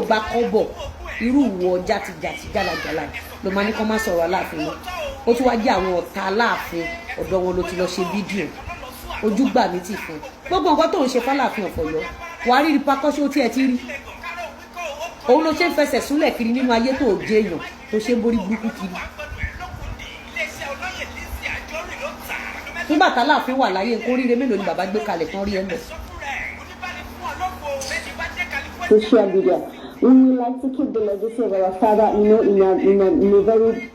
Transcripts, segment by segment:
Gba kọ́bọ̀ irú ìwọ játijàti jálajàla ló máa ní kó má sọ̀rọ̀ Aláàfin mọ́. Ó tún wá jẹ́ àwọn ọ̀tá Aláàfin, ọ̀dọ̀ wọn ló ti lọ ṣe fídíò. Ojú gbà mí tì fún gbogbo nǹkan tó ń ṣe fáláàfin ọ̀fọ̀yọ́. Wàá rí repercussion tí ẹ ti rí. Òun ló ṣe ń fẹsẹ̀ súnlẹ̀ kiri nínú ayé tó jẹ́ èèyàn tó ṣe ń borí burúkú kiri. Nígbà táláàfin wà láyé, nǹkan oríire mélòó ni bàbá gbé kalẹ̀ tán rí ẹ lọ? Social media. We would like to keep the legacy of our father, in a very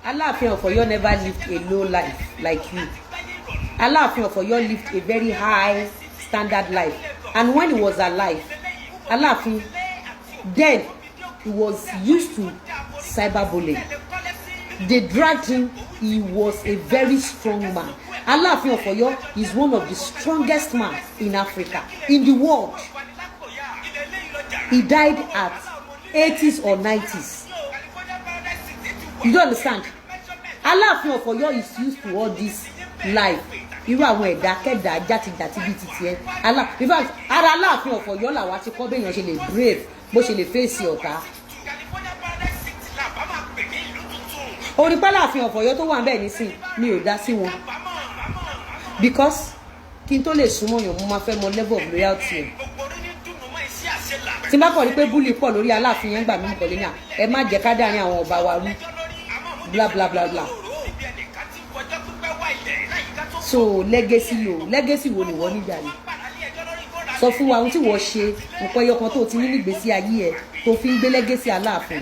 Aláàfin of Ọ̀yọ́ never lived a low life like you. Aláàfin of Ọ̀yọ́ lived a very high standard life, and when he was alive, Aláàfin then, he was used to cyberbullying. They dragged him. He was a very strong man. Aláàfin of Ọ̀yọ́ is one of the strongest man in Africa, in the world. He died at 80s or 90s. You don't understand. Aláàfin of Ọ̀yọ́ is used to all this life. Irú àwọn ẹ̀dá kẹ́dà játijàti bíi ti tiẹ̀ alá, in fact, ara Aláàfin of Ọ̀yọ́ làwa ti kọ́ béèyàn ṣe lè brave, bó ṣe lè fèsì ọ̀tá. Orí pálàfin of Ọ̀yọ́ tó wà bẹ́ẹ̀ nísìn, mi ò dá sí wọn, because kí n tó lè súnmọ́ yàn, mo máa fẹ́ mọ level of loyalty ẹ̀. Tí n bá kọ̀ rí pé bully pọ̀ lórí Aláàfin yẹn, gbà mí mú kọ̀lé ní à, ẹ má jẹ́ ká dárin àwọn ọba wa rú, bla bla bla bla. So legacy o, legacy wo ni wọ́n níjà ni? Sọ fún wa ohun tí wọ́n ṣe, nǹkan ẹyọ kan tó ti ní nígbésí ayé ẹ tó fi ń gbé legacy Aláàfin.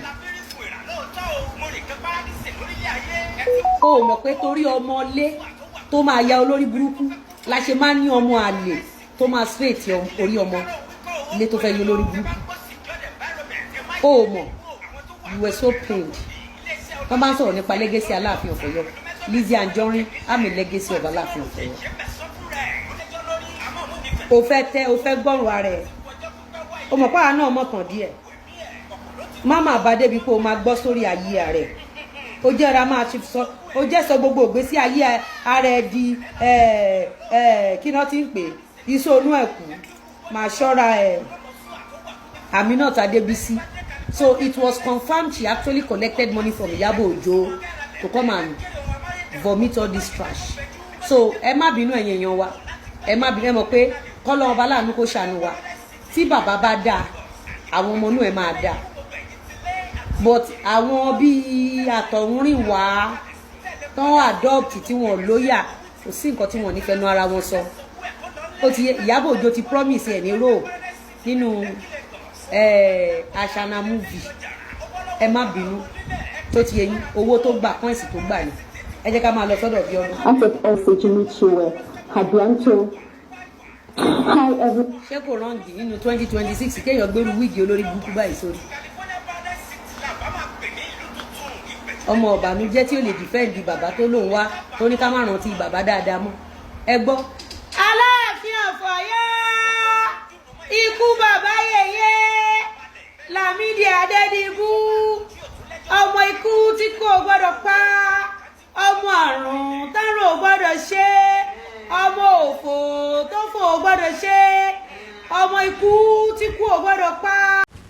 O mọ̀ pé torí ọmọ ilé tó máa ya olórí burúkú la ṣe máa ń ní ọmọ àlè tó máa straight orí ọmọ ilé tó fẹ́ yọ olórí burúkú. O mọ̀, you were so pained. Wọ́n bá ń sọ̀rọ̀ nípa legacy Aláàfin of Ọ̀yọ́, Lizzy Anjorin, I'm a legacy of Aláàfin of Ọ̀yọ́. O fẹ́ tẹ́, o fẹ́ gbọ́rùn ara ẹ̀, o mọ̀ pàrọ̀ náà mọ̀tàn díẹ̀. Má má bá débi pé o máa gbọ́ sórí ayé rẹ̀. O jẹ́ ra máa ti sọ, o jẹ́ sọ gbogbo ìgbésí ayé ara ẹ di kí náà ti ń pè iṣẹ́ onú ẹ̀kú. Máa ṣọ́ra ẹ̀. Aminat Adébísí, so it was confirmed she actually collected money from Iyabo Ojo to come and vomit all this trash. So ẹ má bínú, ẹ̀yin èèyàn wa, ẹ má bínú. Ẹ mọ̀ pé kọ́lọ́ ọba láàánú kó ṣàánú wa. Tí bàbá bá dáa, àwọn ọmọ inú ẹ̀ máa dáa, but àwọn bíi àtọ̀húnrìn wá tán adopt tí wọn lóyà, kò sí nǹkan tí wọn ní fẹnu ara wọn sọ. Ó ti Ìyábọ̀ Òjó ti promise ẹ̀ ní role nínú Ashana movie. Ẹ má bínú, tó ti yẹ yín, owó tó gbà, coins tó gbà ni. Ẹ jẹ́ ká máa lọ sọ́dọ̀ bí ọdún. Out of all Sejimichiwe, Habianto. Hi everyone. Ṣé kò wrong nínú 2026 kéèyàn gbérú wig olórí burúkú báyìí sórí? Ọmọ ọ̀bànújẹ́ tí ó lè defend bàbá tó lóun wá tó ní ká má rántí bàbá dáadáa mọ́. Ẹ gbọ́. Aláàfin of Ọ̀yọ́, ikú bàbá yèyé Lámídì Adédìbú, ọmọ ikú tí kò gbọ́dọ̀ pa, ọmọ àrùn tárùn ò gbọ́dọ̀ ṣe, ọmọ òfò tó fò ò gbọ́dọ̀ ṣe, ọmọ ikú tí kú ò gbọ́dọ̀ pa.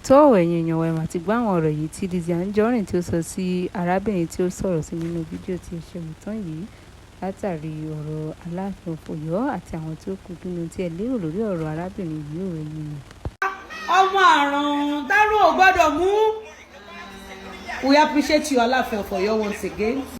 Tó, ẹ̀yin èèyàn wa, ẹ mà ti gbọ́ àwọn ọ̀rọ̀ yìí tí Lizzy Anjorin tí ó sọ sí arábìnrin tí ó sọ̀rọ̀ sí nínú fídíò tí ẹ ṣe wò tán yìí látàrí ọ̀rọ̀ Aláàfin of Ọ̀yọ́ àti àwọn tí ó kù. Kí ni tí ẹ lérò lórí ọ̀rọ̀ arábìnrin yìí ò, ẹ̀yin èèyàn? Ọmọ àrùn tárùn ò gbọ́dọ̀ mú. We appreciate you, Aláàfin of Ọ̀yọ́, once again.